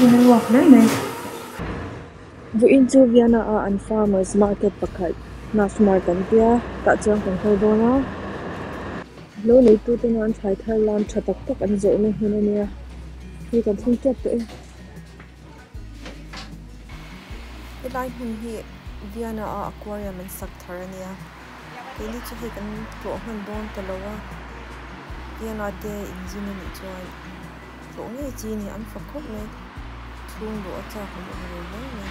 Hmun a ruak hle mai. Vawiin chu Vienna a an farmers market pakhat Nassmarkt an tia tah chuan kan kal dawn a lo neitu te an thlai thar lam tha tak tak an zawrhna hmun a nia hei kan thleng tep tawh e. Helai hmun hi Vienna a aquarium an sak thar a nia keini chu hei kan tlawh hman dawn ta lo a Vienna te inzin a nih chuan tlawh ngei chi a ni an fak khawp mai chhung luh a chak awm ang reng mai mai.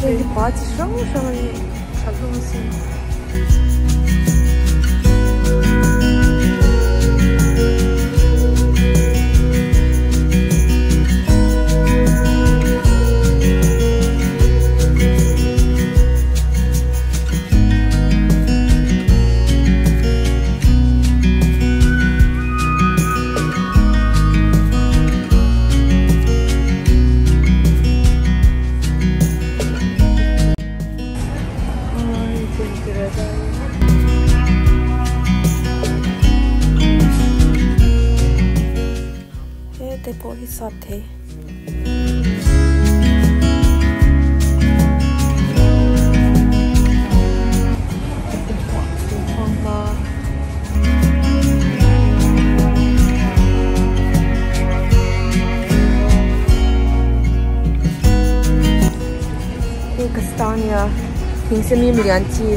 Hei hi pa chi hrang hrang a ni tha hlawm a sin. Hete pawh hi sap thei. Hei kastania thingsemim lian chi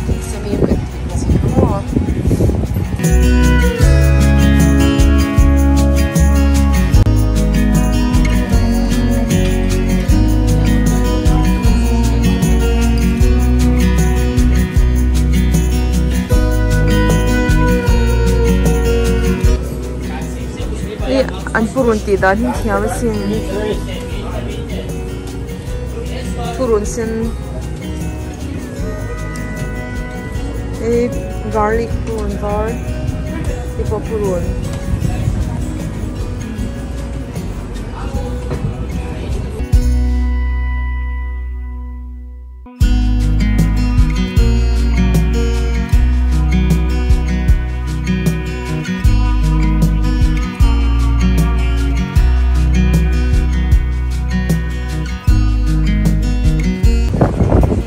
thingsemim kan tih chi kha maw. Ih an purun tih dan hi thiam asin purun sen ih garlic purun var te pawh purun.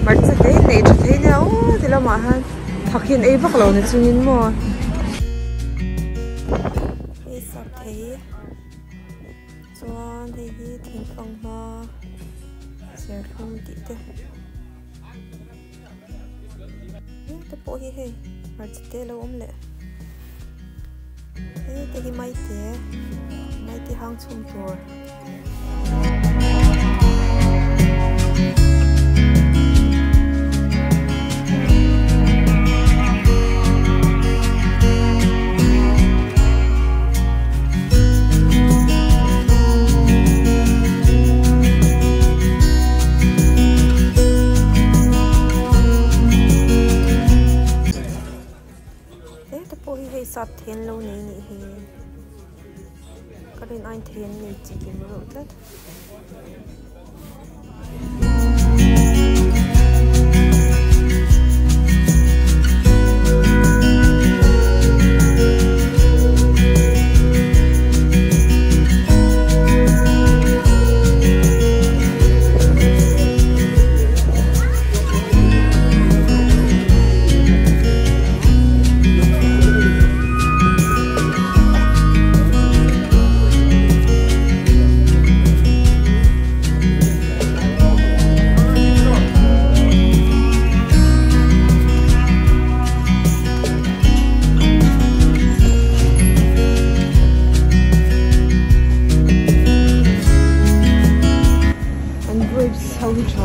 Hmarcha te in nei tha thei nia aw ti lamah hian thak hi an ei vak lo ni chungin maw. Hei sap thei chuan hei hi thingfang hma serthlum tih te. Te pawh hi hei hmarcha te alo awm leh he te hi maite maite hang chhum tur. Heta pawh hi hei sap then lo nei nih hi ka rin aiin then nei chi kim reuh tlat.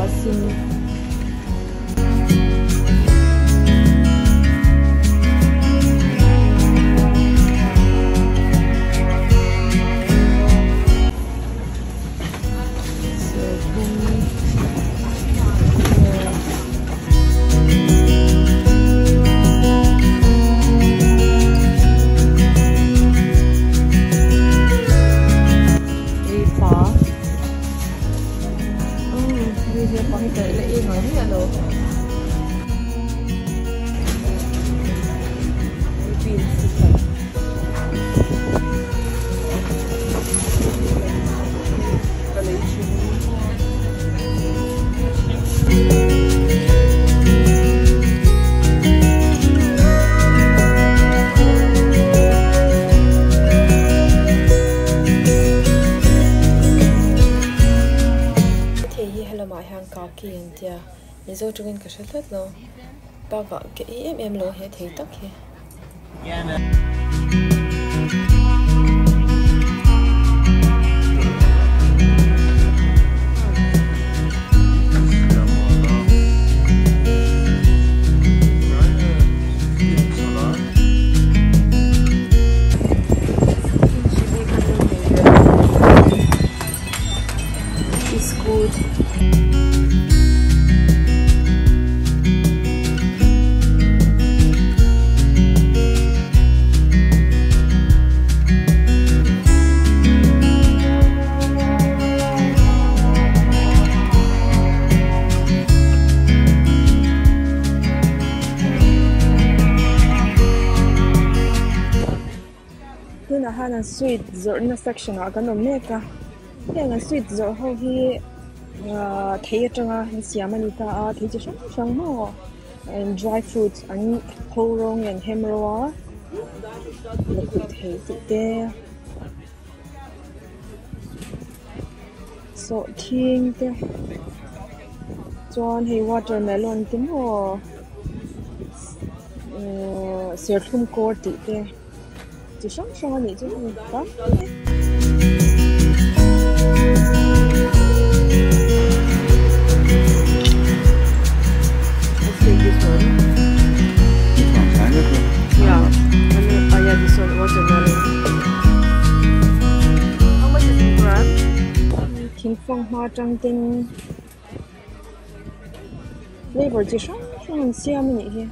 sin. Mizo tawngin ka hre tlat lo bakah ka ei em em lo he thei tak hi. Biscuit. Tunah hian an sweet zawrhna section ah kan awm mek a heng an sweet zawrh ho hi thei atanga an siam a ni ta a thei chi hrang hrang maw and dry fruits an pho rawng nge an hem ro a lakhuih thei tih te sawhthing te chuan hei watermelon te maw serthlum kawr tih te. Chi hrang hrang a nih chu hei tam mai. Let's take this one. This one, pineapple. Yeah. And then, oh yeah, this one, watermelon. How much is in gram? Thingfanghma atang ten flavor chi hrang hrang an siam a nih hi.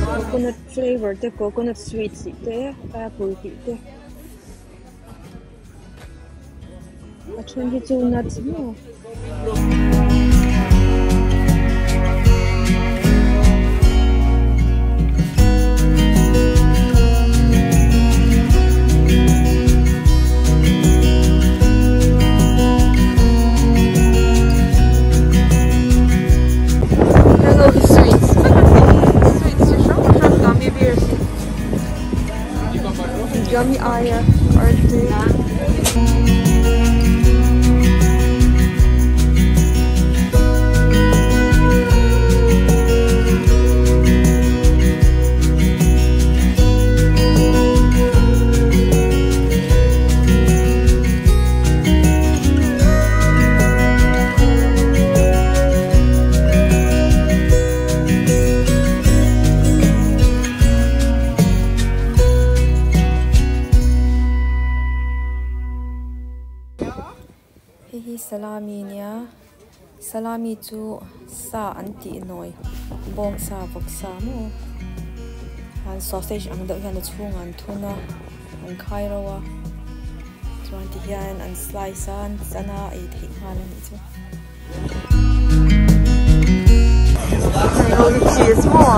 Coconut flavor te coconut sweet tih te apple tih te a then hi chu nuts maw. Hello sweets sweets chi hrang hrang gummy bears gummy aia artui. Hei hi salami nia salami chu sa an tih nawi bawng sa vawk sa maw an sausage ang deuh hian a chhungah an thun a an khai ro a chuan ti hian an slice a an chan a ei theih nghal a nih chu. Hei ho hi cheese maw.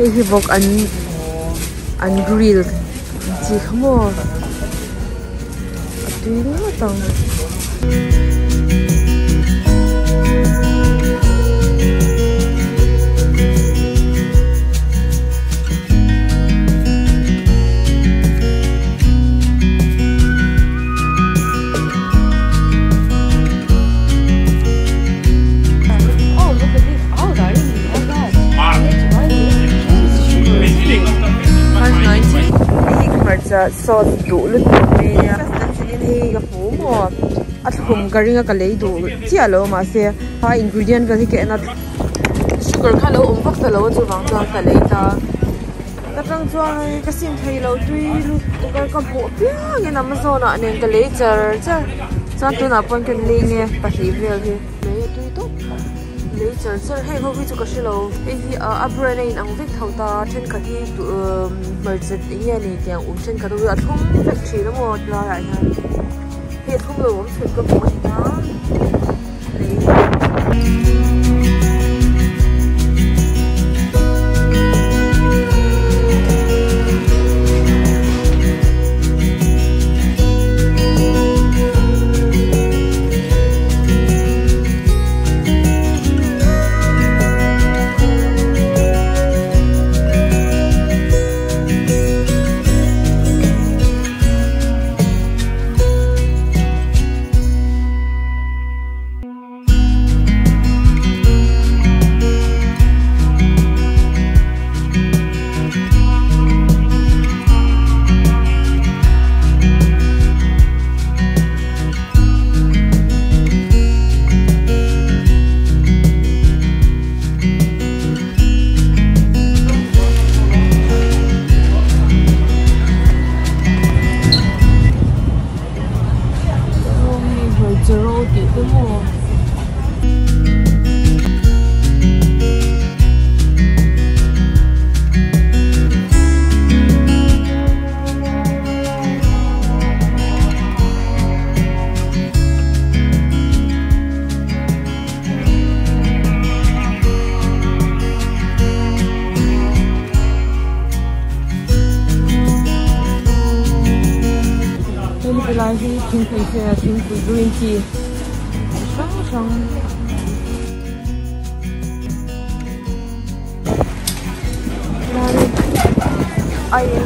Hei hi vawk an an grill ang chi kha maw a tui ngawt ang. Hmarcha sauce duh lutuk mai a nia hei ka hmu maw a thlum ka ring a ka lei duh chiah lo mahse a ingredient vel hi ka en a sugar kha lo awm vak ta lo a chuvang chuan ka lei ta ka tang chuan hei ka sim thei lo tui lutuk a ka hmuh apiangin Amazon ah nen ka lei char char chuan tunah pawn kan lei nge pahnih vel hi lei a tui tawp lei char char heng ho hi chu ka hrelo hei hi a brand a in ang vek tho ta thenkhat hi hmarcha eng nge ni tiang awm thenkhat ho hi a thlum vek thin a maw tilaiah hian hei a thlum lo awm chhun ka hmuh a ni ta lei. Thingpui green tea hrang hrang aiin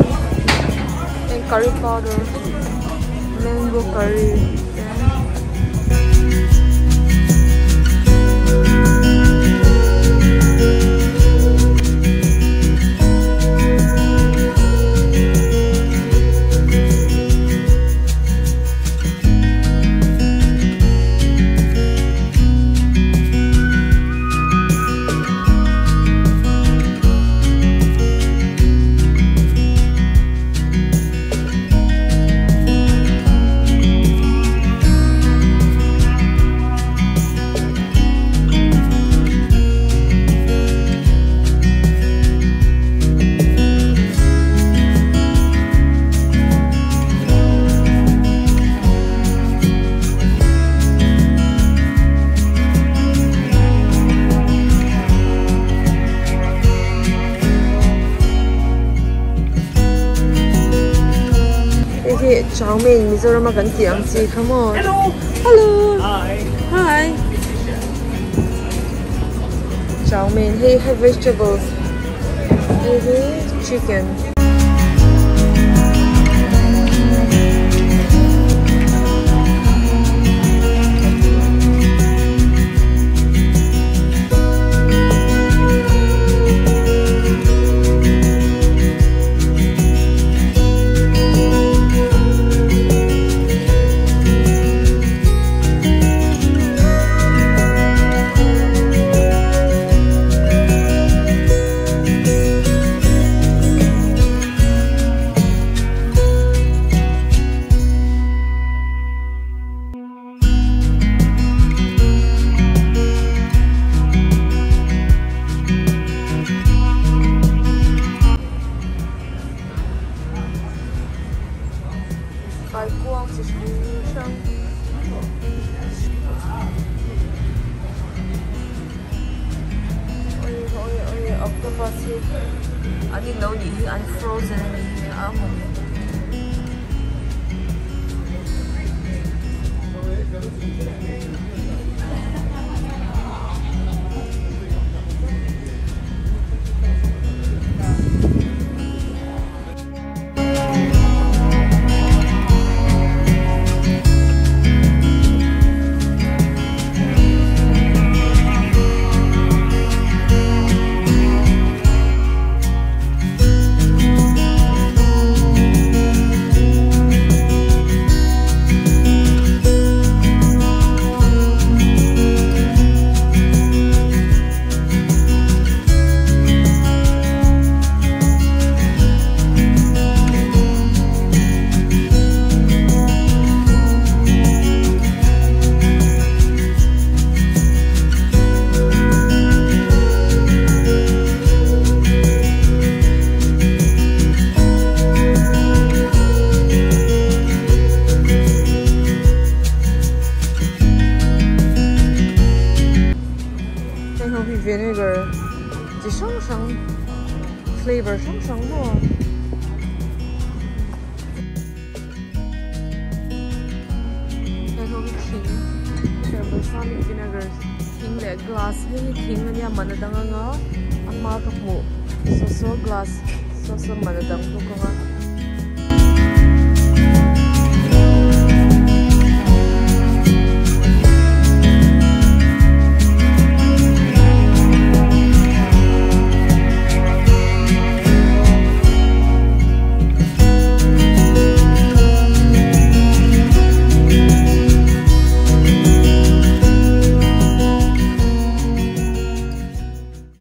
curry powder mango curry. Chow mein Mizoram a kan ti ang chi kha maw. Hello. Hello. Hi. Hi. Chow mein hei have vegetables. Hei hi chicken. Oi oi octopus hi an in lo nih hi an frozen a nih hi a mawni. Heng ho hi vinegar chi hrang hrang flavour hrang hrang maw. Heng ho hi thing balsamic vinegar thing leh glass hei hi thing ania man a dang anga a hma ka hmuh saw saw glass saw saw man a dang bawk anga.